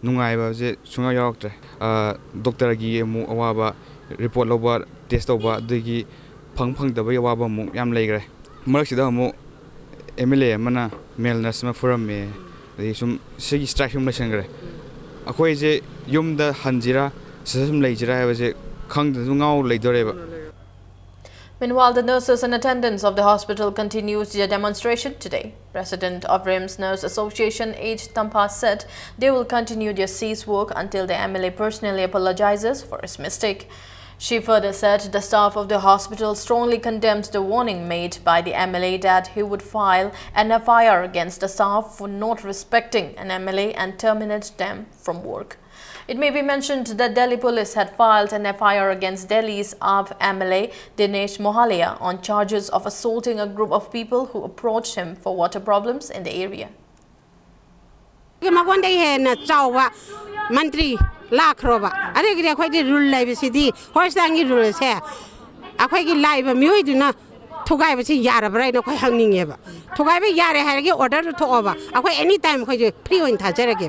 ꯅꯨꯡꯉꯥꯏꯕꯁꯦ ꯁꯨꯡꯌꯥꯎ ꯌꯥꯎꯔꯛꯇ꯭ꯔꯦ꯫ ꯗꯣꯛꯇꯔꯒꯤ ꯑꯃꯨꯛ ꯑꯋꯥꯕ, ꯔꯤꯄꯣꯔꯠ ꯂꯧꯕ, ꯇꯦꯁ ꯇꯧꯕ, ꯑꯗꯒꯤ ꯐꯪ ꯐꯪꯗꯕꯒꯤ ꯑꯋꯥꯕ ꯑꯃꯨꯛ ꯌꯥꯝ ꯂꯩꯈ꯭ꯔꯦ꯫ ꯃꯔꯛꯁꯤꯗ ꯑꯃꯨꯛ ꯑꯦꯝ ꯑꯦꯜ ꯑꯦ ꯑꯃꯅ ꯃꯦꯜ ꯅꯔꯁ ꯑꯃ ꯐꯨꯔꯝꯃꯦ꯫ ꯑꯗꯒꯤ ꯁꯨꯝ ꯁꯤꯒꯤ ꯁ꯭ꯇ꯭ꯔꯥꯏꯛ ꯁꯨꯝ ꯂꯩꯁꯟꯈ꯭ꯔꯦ꯫ ꯑꯩꯈꯣꯏꯁꯦ ꯌꯨꯝꯗ ꯍꯟꯁꯤꯔꯥ, ꯁꯤꯗ ꯁꯨꯝ ꯂꯩꯁꯤꯔꯥ ꯍꯥꯏꯕꯁꯦ ꯈꯪꯗꯅ ꯑꯗꯨꯝ ꯉꯥꯎ ꯂꯩꯗꯣꯔꯦꯕ꯫ Meanwhile, the nurses and attendants of the hospital continued their demonstration today. President of RIMS Nurse Association, H Tampa, said they will continue their cease work until the M L A personally apologizes for his mistake. She further said the staff of the hospital strongly condemned the warning made by the M L A that he would file an F I R against the staff for not respecting an M L A and terminate them from work. It may be mentioned that Delhi police had filed an F I R against Delhi's A A P M L A Dinesh Mohalia on charges of assaulting a group of people who approached him for water problems in the area. ꯃꯉꯣꯟꯗ ꯍꯦꯟꯅ ꯆꯥꯎꯕ ꯃꯟꯇ꯭ꯔꯤ ꯂꯥꯛꯈ꯭ꯔꯣꯕ꯫ ꯑꯗꯒꯤꯗꯤ ꯑꯩꯈꯣꯏꯗꯤ rule ꯂꯩꯕꯁꯤꯗꯤ, ꯍꯣꯁꯄꯤꯇꯥꯜꯒꯤ ꯔꯨꯜꯁꯦ ꯑꯩꯈꯣꯏꯒꯤ ꯂꯥꯛꯏꯕ ꯃꯤꯑꯣꯏꯗꯨꯅ ꯊꯨꯒꯥꯏꯕꯁꯤ ꯌꯥꯔꯕ꯭ꯔꯥ ꯍꯥꯏꯅ ꯑꯩꯈꯣꯏ ꯍꯪꯅꯤꯡꯉꯦꯕ꯫ ꯊꯨꯒꯥꯏꯕ ꯌꯥꯔꯦ ꯍꯥꯏꯔꯒ ꯑꯣꯔꯗꯔꯗꯨ ꯊꯣꯛꯑꯣꯕ, ꯑꯩꯈꯣꯏ ꯑꯦꯅꯤ ꯇꯥꯏꯝ ꯑꯩꯈꯣꯏꯁꯦ ꯐ꯭ꯔꯤ ꯑꯣꯏꯅ ꯊꯥꯖꯔꯒꯦ꯫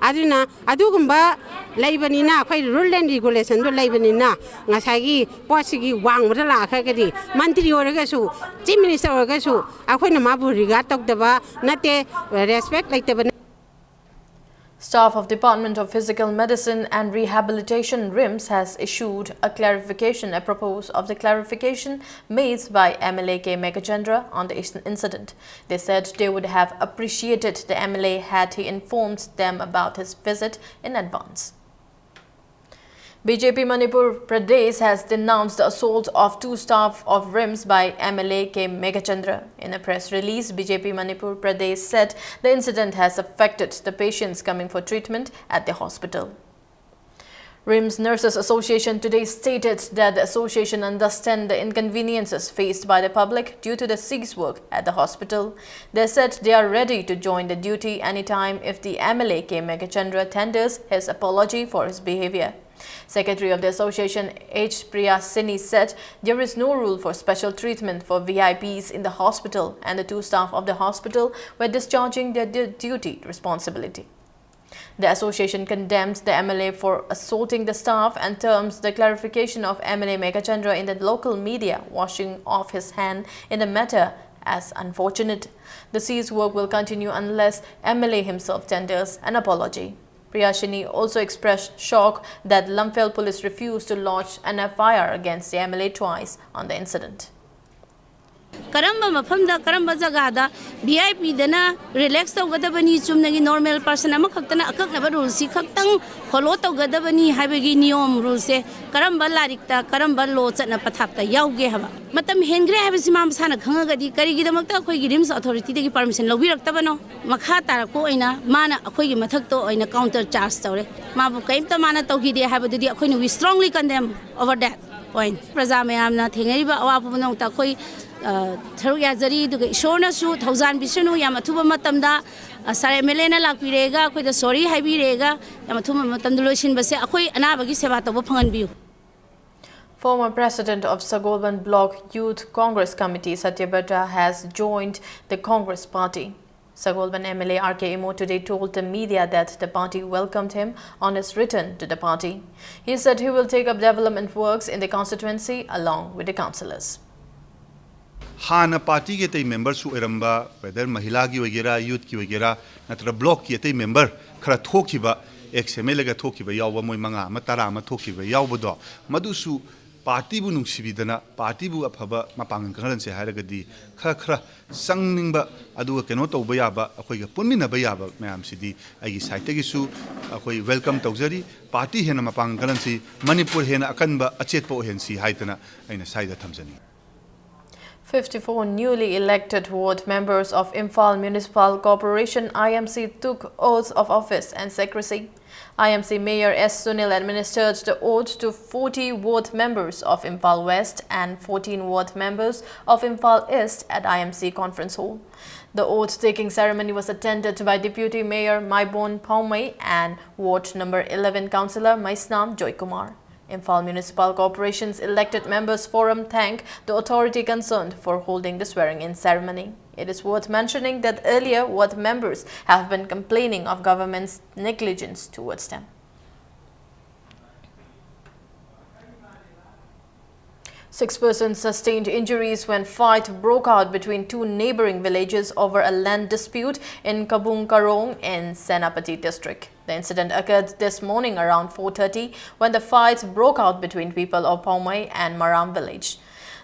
ꯑꯗꯨꯅ ꯑꯗꯨꯒꯨꯝꯕ ꯂꯩꯕꯅꯤꯅ, ꯑꯩꯈꯣꯏ ꯔꯨꯜ ꯑꯦꯟ ꯔꯤꯒꯨꯂꯦꯁꯟꯗꯣ ꯂꯩꯕꯅꯤꯅ, ꯉꯁꯥꯏꯒꯤ ꯄꯣꯠꯁꯤꯒꯤ ꯋꯥꯡꯃꯗ ꯂꯥꯛꯈ꯭ꯔꯒꯗꯤ, ꯃꯟꯇ꯭ꯔꯤ ꯑꯣꯏꯔꯒꯁꯨ, ꯆꯤꯐ ꯃꯤꯅꯤꯁꯇꯔ ꯑꯣꯏꯔꯒꯁꯨ, ꯑꯩꯈꯣꯏꯅ ꯃꯥꯕꯨ ꯔꯤꯒꯥꯔꯗ ꯇꯧꯗꯕ ꯅꯠꯇꯦ, ꯔꯦꯁꯄꯦꯛ ꯂꯩꯇꯕ ꯅꯠꯇꯦ꯫ Staff of Department of Physical Medicine and Rehabilitation, RIMS, has issued a clarification apropos of the clarification made by M L A K Meghachandra on the inc-, incident. They said they would have appreciated the M L A had he informed them about his visit in advance. B J P Manipur Pradesh has denounced the assault of two staff of RIMS by M L A K Meghachandra. In a press release, B J P Manipur Pradesh said the incident has affected the patients coming for treatment at the hospital. RIMS Nurses Association today stated that the association understand the inconveniences faced by the public due to the cease work at the hospital. They said they are ready to join the duty anytime if the M L A K Meghachandra tenders his apology for his behavior. Secretary of the association H Priyasini said there is no rule for special treatment for V I Ps in the hospital, and the two staff of the hospital were discharging their du-, duty responsibility. The association condemns the M L A for assaulting the staff and terms the clarification of M L A Meghachandra in the local media washing off his hand in the matter as unfortunate. The cease work will continue unless M L A himself tenders an apology. Priyashini also expressed shock that Lamphel police refused to lodge an F I R against the M L A twice on the incident. ꯀꯔꯝꯕ ꯃꯐꯝꯗ, ꯀꯔꯝꯕ ꯖꯒꯥꯗ V I P ꯗꯅ relax ꯇꯧꯒꯗꯕꯅꯤ, ꯆꯨꯝꯅꯒꯤ normal person ꯑꯃꯈꯛꯇꯅ ꯑꯀꯛꯅꯕ ꯔꯨꯜꯁꯤ ꯈꯛꯇꯪ follow ꯇꯧꯒꯗꯕꯅꯤ ꯍꯥꯏꯕꯒꯤ ꯅꯤꯌꯣꯝ ꯔꯨꯜꯁꯦ ꯀꯔꯝꯕ ꯂꯥꯏꯔꯤꯛꯇ, ꯀꯔꯝꯕ ꯂꯣ ꯆꯠꯅ ꯄꯊꯥꯞꯇ ꯌꯥꯎꯒꯦ ꯍꯥꯏꯕ꯫ ꯃꯇꯝ ꯍꯦꯟꯈ꯭ꯔꯦ ꯍꯥꯏꯕꯁꯤ ꯃꯥ ꯃꯁꯥꯅ ꯈꯪꯉꯒꯗꯤ ꯀꯔꯤꯒꯤꯗꯃꯛꯇ ꯑꯩꯈꯣꯏꯒꯤ ꯔꯤꯝꯁ ꯑꯣꯊꯣꯔꯤꯇꯤꯗꯒꯤ ꯄꯔꯃꯤꯁꯟ ꯂꯧꯕꯤꯔꯛꯇꯕꯅꯣ? ꯃꯈꯥ ꯇꯥꯔꯛꯄ ꯑꯣꯏꯅ ꯃꯥꯅ ꯑꯩꯈꯣꯏꯒꯤ ꯃꯊꯛꯇ ꯑꯣꯏꯅ ꯀꯥꯎꯟꯇꯔ ꯆꯥꯔꯖ ꯇꯧꯔꯦ꯫ ꯃꯥꯕꯨ ꯀꯔꯤꯝꯇ ꯃꯥꯅ ꯇꯧꯈꯤꯗꯦ ꯍꯥꯏꯕꯗꯨꯗꯤ ꯑꯩꯈꯣꯏꯅ we strongly condemn over that. ꯄ꯭ꯔꯖꯥ ꯃꯌꯥꯝꯅ ꯊꯦꯡꯅꯔꯤꯕ ꯑꯋꯥꯕ ꯄꯨꯝꯅꯃꯛꯇ ꯑꯩꯈꯣꯏ ꯁꯔꯨꯛ ꯌꯥꯖꯔꯤ꯫ ꯑꯗꯨꯒ ꯏꯁꯣꯔꯅꯁꯨ ꯊꯧꯖꯥꯟꯕꯤꯁꯅꯨ, ꯌꯥꯝ ꯑꯊꯨꯕ ꯃꯇꯝꯗ ꯁꯥꯔ ꯑꯦꯝ ꯑꯦꯜ ꯑꯦꯅ ꯂꯥꯛꯄꯤꯔꯦꯒ ꯑꯩꯈꯣꯏꯗ ꯁꯣꯔꯤ ꯍꯥꯏꯕꯤꯔꯦꯒ ꯌꯥꯝ ꯑꯊꯨꯕ ꯃꯇꯝꯗ ꯂꯣꯏꯁꯤꯟꯕꯁꯦ ꯑꯩꯈꯣꯏ ꯑꯅꯥꯕꯒꯤ ꯁꯦꯕꯥ ꯇꯧꯕ ꯐꯪꯍꯟꯕꯤꯌꯨ꯫ Former President of Sagolban Block Youth Congress Committee Satyabhata has joined the Congress party. Sagolban M L A R K Imo today told the media that the party welcomed him on his return to the party. He said he will take up development works in the constituency along with the councillors. ꯍꯥꯟꯅ ꯄꯥꯔꯇꯤꯒꯤ ꯑꯇꯩ ꯃꯦꯝꯕꯔꯁꯨ ꯑꯣꯏꯔꯝꯕ, weather ꯃꯍꯤꯂꯥꯒꯤ ꯑꯣꯏꯒꯦꯔꯥ, ꯌꯨꯠꯀꯤ ꯑꯣꯏꯒꯦꯔꯥ, ꯅꯠꯇ꯭ꯔꯒ ꯕ꯭ꯂꯣꯛꯀꯤ ꯑꯇꯩ member ꯈꯔ ꯊꯣꯛꯈꯤꯕ, ꯑꯦꯛꯁ ꯑꯦꯝ ꯑꯦꯜ ꯑꯦꯒ ꯊꯣꯛꯈꯤꯕ ꯌꯥꯎꯕ, ꯃꯣꯏ ꯃꯉꯥ ꯑꯃ ꯇꯔꯥ ꯑꯃ ꯊꯣꯛꯈꯤꯕ ꯌꯥꯎꯕꯗꯣ, ꯃꯗꯨꯁꯨ ꯄꯥꯔꯇꯤꯕꯨ ꯅꯨꯡꯁꯤꯕꯤꯗꯅ ꯄꯥꯔꯇꯤꯕꯨ ꯑꯐꯕ ꯃꯄꯥꯡꯒꯜ ꯀꯜꯍꯟꯁꯦ ꯍꯥꯏꯔꯒꯗꯤ ꯈꯔ ꯈꯔ ꯆꯪꯅꯤꯡꯕ, ꯑꯗꯨꯒ ꯀꯩꯅꯣ ꯇꯧꯕ ꯌꯥꯕ, ꯑꯩꯈꯣꯏꯒ ꯄꯨꯟꯃꯤꯟꯅꯕ ꯌꯥꯕ ꯃꯌꯥꯝꯁꯤꯗꯤ ꯑꯩꯒꯤ ꯁꯥꯏꯠꯇꯒꯤꯁꯨ ꯑꯩꯈꯣꯏ ꯋꯦꯜꯀꯝ ꯇꯧꯖꯔꯤ꯫ ꯄꯥꯔꯇꯤ ꯍꯦꯟꯅ ꯃꯄꯥꯡꯒꯜ ꯀꯜꯍꯟꯁꯤ, ꯃꯅꯤꯄꯨꯔ ꯍꯦꯟꯅ ꯑꯀꯟꯕ ꯑꯆꯦꯠꯄ ꯑꯣꯏꯍꯟꯁꯤ ꯍꯥꯏꯗꯅ ꯑꯩꯅ ꯁ꯭ꯋꯥꯏꯗ ꯊꯝꯖꯅꯤꯡꯏ꯫ Fifty-four newly elected ward members of Imphal Municipal Corporation, I M C, took oaths of office and secrecy. I M C Mayor S Sunil administered the oath to forty ward members of Imphal West and fourteen ward members of Imphal East at I M C Conference Hall. The oath-taking ceremony was attended by Deputy Mayor Maibon Paumei and Ward Number eleven Councillor Maisnam Joykumar. Imphal Municipal Corporation's Elected Members Forum thanked the authority concerned for holding the swearing-in ceremony. It is worth mentioning that earlier ward members have been complaining of government's negligence towards them. Six persons sustained injuries when fight broke out between two neighboring villages over a land dispute in Kabung Karong in Senapati district. The incident occurred this morning around four thirty when the fight broke out between people of Paumai and Maram village.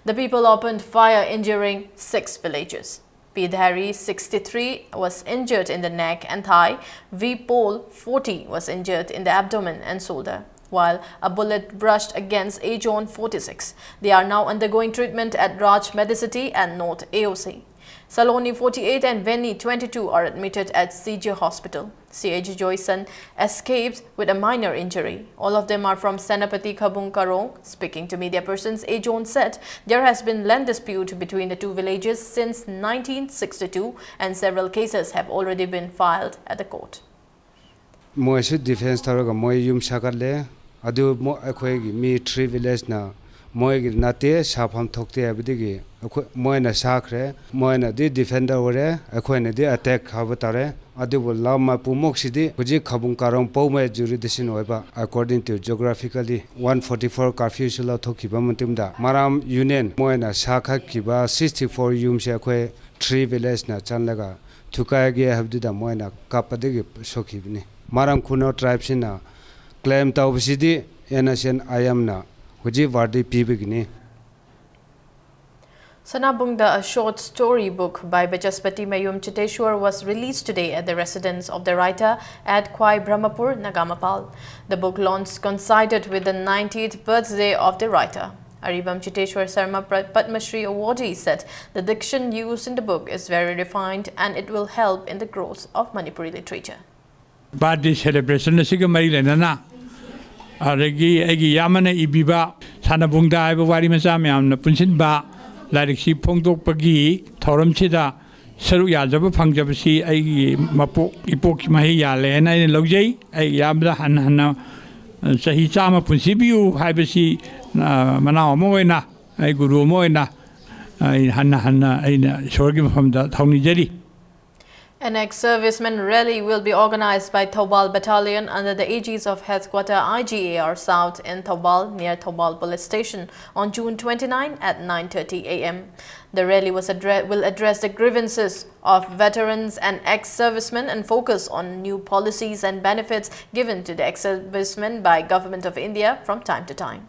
The people opened fire, injuring six villagers. P Dhari, sixty-three, was injured in the neck and thigh. V Pol, forty, was injured in the abdomen and shoulder. while a bullet brushed against Ajon, forty-six. They are now undergoing treatment at Raj Medicity and North A O C. Saloni, forty-eight, and Veni, twenty-two, are admitted at C J Hospital. C H Joyson escaped with a minor injury. All of them are from Senapati Khabung Karong. Speaking to media persons, Ajon said there has been land dispute between the two villages since nineteen sixty-two, and several cases have already been filed at the court. ꯃꯣꯏꯁꯨ defence ꯇꯧꯔꯒ ꯃꯣꯏ ꯌꯨꯝ ꯁꯥꯒꯠꯂꯦ꯫ ꯑꯗꯨ ꯃꯣ-, ꯑꯩꯈꯣꯏꯒꯤ ꯃꯤ three ꯚꯤꯂꯦꯖꯅ ꯃꯣꯏꯒꯤ ꯅꯠꯇꯦ, ꯁꯥꯐꯝ ꯊꯣꯛꯇꯦ ꯍꯥꯏꯕꯗꯒꯤ ꯑꯩꯈꯣꯏ, ꯃꯣꯏꯅ ꯁꯥꯈ꯭ꯔꯦ, ꯃꯣꯏꯅꯗꯤ ꯗꯤꯐꯦꯟꯗꯔ ꯑꯣꯏꯔꯦ, ꯑꯩꯈꯣꯏꯅꯗꯤ ꯑꯦꯇꯦꯛ ꯍꯥꯏꯕ ꯇꯥꯔꯦ꯫ ꯑꯗꯨꯕꯨ ꯂꯝ ꯃꯄꯨꯃꯛꯁꯤꯗꯤ ꯍꯧꯖꯤꯛ ꯈꯕꯨꯡ ꯀꯥꯔꯣꯡ ꯄꯧꯃꯩ ꯖꯨꯔꯤꯗꯤꯁꯟ ꯑꯣꯏꯕ, according to geographically, one forty four ꯀꯥꯔꯐ꯭ꯌꯨꯁꯨ ꯂꯧꯊꯣꯛꯈꯤꯕ ꯃꯇꯨꯡꯗ ꯃꯔꯥꯝ ꯌꯨꯅꯤꯌꯟ ꯃꯣꯏꯅ ꯁꯥꯈꯠꯈꯤꯕ ꯁꯤꯛꯁꯇꯤ ꯐꯣꯔ ꯌꯨꯝꯁꯦ ꯑꯩꯈꯣꯏ ꯊ꯭ꯔꯤ ꯚꯤꯂꯦꯖꯅ ꯆꯪꯂꯒ ꯊꯨꯒꯥꯏꯒꯦ ꯍꯥꯏꯕꯗꯨꯗ ꯃꯣꯏꯅ ꯀꯥꯞꯄꯗꯒꯤ ꯁꯣꯛꯈꯤꯕꯅꯤ꯫ ꯃꯔꯥꯝ ꯈꯨꯅꯧ ꯇ꯭ꯔꯥꯏꯕꯁꯤꯅ ꯀ꯭ꯂꯦꯝ ꯇꯧꯕꯁꯤꯗꯤ ꯑꯦꯟ ꯑꯦꯁ ꯑꯦꯟ ꯑꯥꯏ ꯑꯦꯝꯅ ꯍꯧꯖꯤꯛ ꯋꯥꯔꯗꯤ ꯄꯤꯕꯒꯤꯅꯤ꯫ Sanabungda, a short story book by Bachaspati Mayum Chiteshwar, was released today at the residence of the writer at Khwai Brahmapur, Nagamapal. The book launch coincided with the ninetieth birthday of the writer. Aribam Chiteshwar Sarma Pra- Padma Shri awardee said the diction used in the book is very refined and it will help in the growth of Manipuri literature. Birthday celebration ꯑꯁꯤꯒ ꯃꯔꯤ ꯂꯩꯅꯅ, ꯑꯗꯒꯤ ꯑꯩꯒꯤ ꯏꯌꯥꯝꯕꯅ ꯏꯕꯤꯕ ꯁꯥꯟꯅꯕꯨꯡꯗ ꯍꯥꯏꯕ ꯋꯥꯔꯤ ꯃꯆꯥ ꯃꯌꯥꯝꯅ ꯄꯨꯟꯁꯤꯟꯕ ꯂꯥꯏꯔꯤꯛꯁꯤ ꯐꯣꯡꯗꯣꯛꯄꯒꯤ ꯊꯧꯔꯝꯁꯤꯗ ꯁꯔꯨꯛ ꯌꯥꯖꯕ ꯐꯪꯖꯕꯁꯤ ꯑꯩꯒꯤ ꯃꯄꯣꯛ ꯏꯄꯣꯛꯀꯤ ꯃꯍꯩ ꯌꯥꯜꯂꯦ ꯍꯥꯏꯅ ꯑꯩꯅ ꯂꯧꯖꯩ꯫ ꯑꯩ ꯏꯌꯥꯝꯕꯗ ꯍꯟꯅ ꯍꯟꯅ, ꯑ, ꯆꯍꯤ ꯆꯥꯝꯃ ꯄꯨꯟꯁꯤꯕꯤꯌꯨ ꯍꯥꯏꯕꯁꯤ, ꯑ, ꯃꯅꯥꯎ ꯑꯃ ꯑꯣꯏꯅ, ꯑꯩ ꯒꯨꯔꯨ ꯑꯃ ꯑꯣꯏꯅ, ꯑꯩ ꯍꯟꯅ ꯍꯟꯅ ꯑꯩꯅ ꯏꯁꯣꯔꯒꯤ ꯃꯐꯝꯗ ꯊꯧꯅꯤꯖꯔꯤ꯫ An ex-serviceman rally will be organized by Thoubal Battalion under the aegis of Headquarter I G A R South in Thoubal, near Thoubal Police Station, on June twenty-nine at nine thirty a m. The rally was addre- will address the grievances of veterans and ex-servicemen and focus on new policies and benefits given to the ex-servicemen by Government of India from time to time.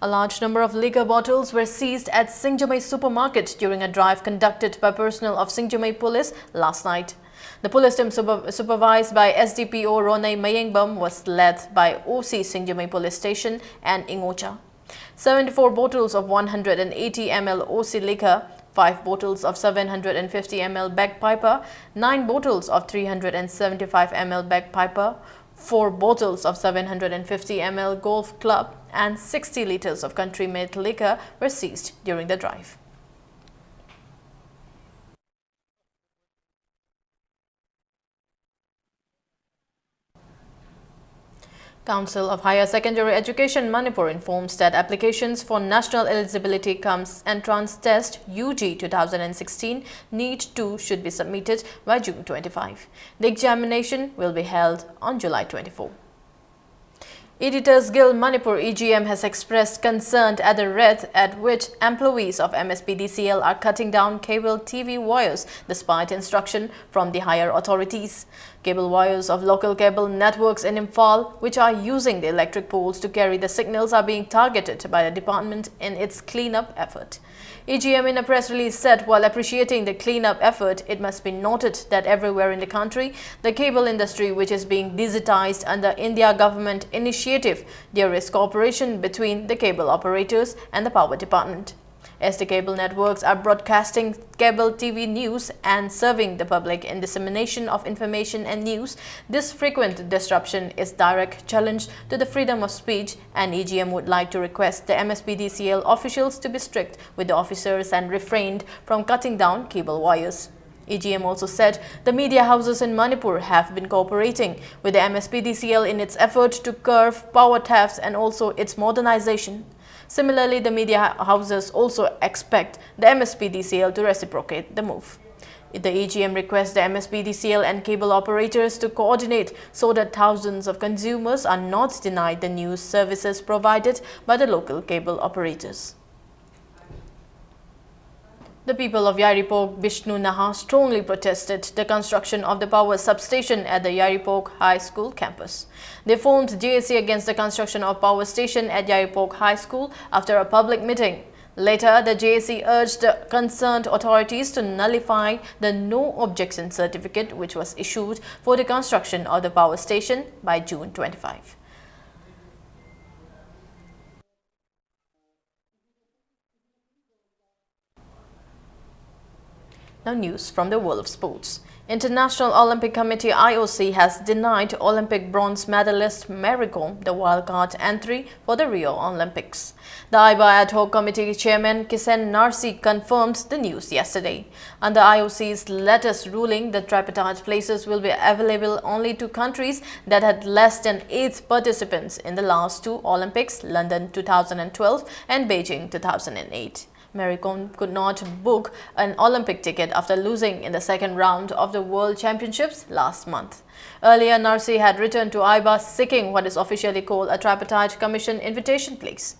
A large number of liquor bottles were seized at Singjamei supermarket during a drive conducted by personnel of Singjamei police last night. The police team, super- supervised by S D P O Ronei Mayengbam, was led by O C Singjamei Police Station and Ingocha. Seventy-four bottles of one hundred eighty M L O C liquor, five bottles of seven hundred fifty M L bagpiper, nine bottles of three hundred seventy-five M L bagpiper, four bottles of seven hundred fifty M L Golf Club, and sixty liters of country-made liquor were seized during the drive. Council of Higher Secondary Education Manipur informs that applications for National Eligibility Cums Entrance Test, U G two thousand sixteen, NEET two, should be submitted by June twenty-five. The examination will be held on July twenty-four. Editors Guild Manipur, E G M, has expressed concern at the rate at which employees of M S P D C L are cutting down cable T V wires despite instruction from the higher authorities. Cable wires of local cable networks in Imphal, which are using the electric poles to carry the signals, are being targeted by the department in its cleanup effort. E G M, in a press release, said, while appreciating the cleanup effort, it must be noted that everywhere in the country, the cable industry, which is being digitized under India government initiative, there is cooperation between the cable operators and the power department. As the cable networks are broadcasting cable T V news and serving the public in dissemination of information and news, this frequent disruption is direct challenge to the freedom of speech, and E G M would like to request the M S P D C L officials to be strict with the officers and refrain from cutting down cable wires. E G M also said the media houses in Manipur have been cooperating with the M S P D C L in its effort to curb power thefts and also its modernization. Similarly, the media houses also expect the M S P D C L to reciprocate the move. The E G M requests the M S P D C L and cable operators to coordinate so that thousands of consumers are not denied the news services provided by the local cable operators. The people of Yairipok Bishnu Naha strongly protested the construction of the power substation at the Yairipok High School campus. They formed J A C against the construction of power station at Yairipok High School after a public meeting. Later, the J A C urged the concerned authorities to nullify the no objection certificate which was issued for the construction of the power station by June twenty-five. Now, news from the world of sports. International Olympic Committee, I O C, has denied Olympic bronze medalist Mary Kom the wildcard entry for the Rio Olympics. The AIBA Ad Hoc Committee Chairman Kisan Narsi confirmed the news yesterday. Under I O C's latest ruling, the tripartite places will be available only to countries that had less than eight participants in the last two Olympics, London two thousand twelve and Beijing two thousand eight. Mary Kom could not book an Olympic ticket after losing in the second round of the World Championships last month. Earlier, Narsi had written to AIBA seeking what is officially called a tripartite commission invitation, please.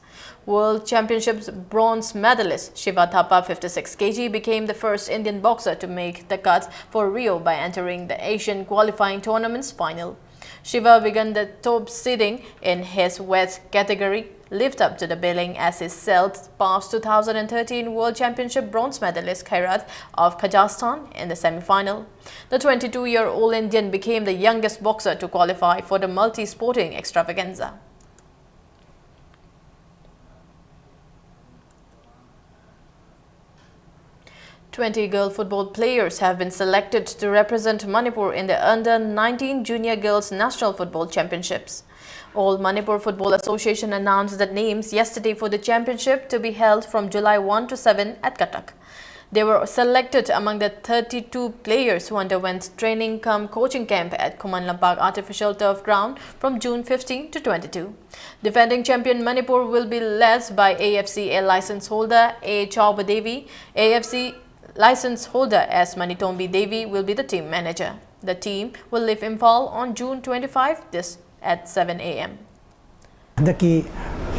World Championships bronze medalist Shiva Thapa, fifty-six K G, became the first Indian boxer to make the cut for Rio by entering the Asian qualifying tournament's final. Shiva began the top seeding in his weight category, lived up to the billing as he sailed past two thousand thirteen World Championship bronze medalist Khairat of Kazakhstan in the semi-final. The twenty-two-year-old Indian became the youngest boxer to qualify for the multi-sporting extravaganza. Twenty girl football players have been selected to represent Manipur in the under nineteen Junior Girls National Football Championships. All Manipur Football Association announced the names yesterday for the championship to be held from July one to seven at Cuttack. They were selected among the thirty-two players who underwent training cum coaching camp at Khuman Lampak Artificial Turf Ground from June fifteen to twenty-two. Defending champion Manipur will be led by A F C A license holder A Chauba Devi. A F C license holder S Manitombi Devi will be the team manager. The team will leave Imphal on June twenty-five, this at seven A M. ꯍꯟꯗꯛꯀꯤ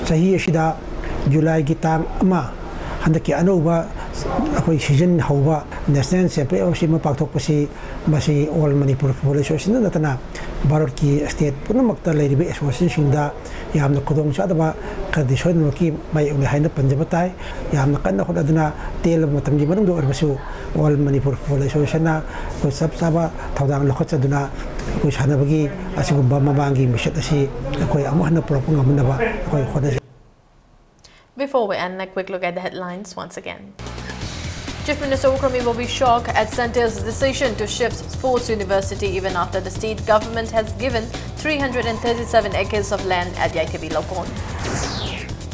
ꯆꯍꯤ ꯑꯁꯤꯗ ꯖꯨꯂꯥꯏꯒꯤ ꯇꯥꯡ ꯑꯃ, ꯍꯟꯗꯛꯀꯤ ꯑꯅꯧꯕ ꯑꯩꯈꯣꯏ season ꯍꯧꯕ ꯅꯦꯁꯅꯦꯜ ꯆꯦꯝꯄꯤꯌꯟꯁꯤꯞ ꯑꯃ ꯄꯥꯡꯊꯣꯛꯄꯁꯤ, ꯃꯁꯤ ꯑꯣꯜ ꯃꯅꯤꯄꯨꯔ ꯐꯨꯠꯕꯣꯜ ꯑꯦꯁꯣꯁꯤꯌꯦꯁꯟꯗ ꯅꯠꯇꯅ ꯚꯥꯔꯠꯀꯤ ꯁ꯭ꯇꯦꯠ ꯄꯨꯝꯅꯃꯛꯇ ꯂꯩꯔꯤꯕ ꯑꯦꯁꯣꯁꯤꯌꯦꯁꯟꯁꯤꯡꯗ ꯌꯥꯝꯅ ꯈꯨꯗꯣꯡꯆꯥꯗꯕ ꯈꯔꯗꯤ ꯁꯣꯏꯗꯅꯃꯛꯀꯤ ꯃꯥꯌꯣꯛꯅꯩ ꯍꯥꯏꯅ ꯄꯟꯖꯕ ꯇꯥꯏ꯫ ꯌꯥꯝꯅ ꯀꯟꯅ ꯍꯣꯠꯅꯗꯨꯅ ꯇꯦꯜꯂꯕ ꯃꯇꯝꯒꯤ ꯃꯅꯨꯡꯗ ꯑꯣꯏꯔꯕꯁꯨ All Manipur Football Associationꯅ ꯑꯩꯈꯣꯏ ꯆꯞ ꯆꯥꯕ ꯊꯧꯗꯥꯡ ꯂꯧꯈꯠꯆꯗꯨꯅ ꯑꯩꯈꯣꯏ ꯁꯥꯟꯅꯕꯒꯤ ꯑꯁꯤꯒꯨꯝꯕ ꯃꯃꯥꯡꯒꯤ ꯃꯤꯡꯆꯠ ꯑꯁꯤ ꯑꯩꯈꯣꯏ ꯑꯃꯨꯛ ꯍꯟꯅ ꯄꯨꯔꯛꯄ ꯉꯝꯅꯕ ꯑꯩꯈꯣꯏ ꯍꯣꯠꯅꯖꯩ꯫ Before we end, a quick look at the headlines once again. Chief Minister Ukhrul Evo will be shocked at Centre's decision to shift Sports University even after the state government has given three hundred and thirty-seven acres of land at Yaithabi Lokon.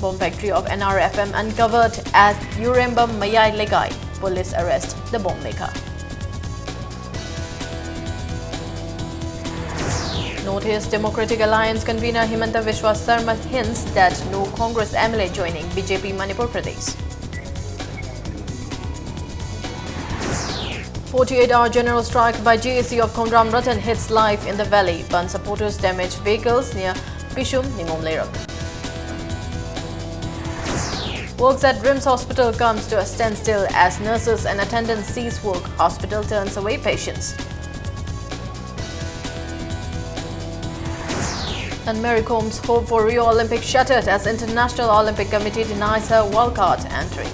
Bomb factory of N R F M uncovered at Yurembam Mayai Legai. Police arrest the bomb maker. Northeast Democratic Alliance convener Himanta Biswa Sarma hints that no Congress M L A joining B J P Manipur Pradesh. Forty-eight hour general strike by G A C of Khongdram Ratan hits life in the valley. Bandh supporters damage vehicles near Pishum, Ningom Leirak. Works at RIMS Hospital comes to a standstill as nurses and attendants cease work. Hospital turns away patients. And Mary Kom's hope for Rio Olympics shattered as International Olympic Committee denies her wildcard entry.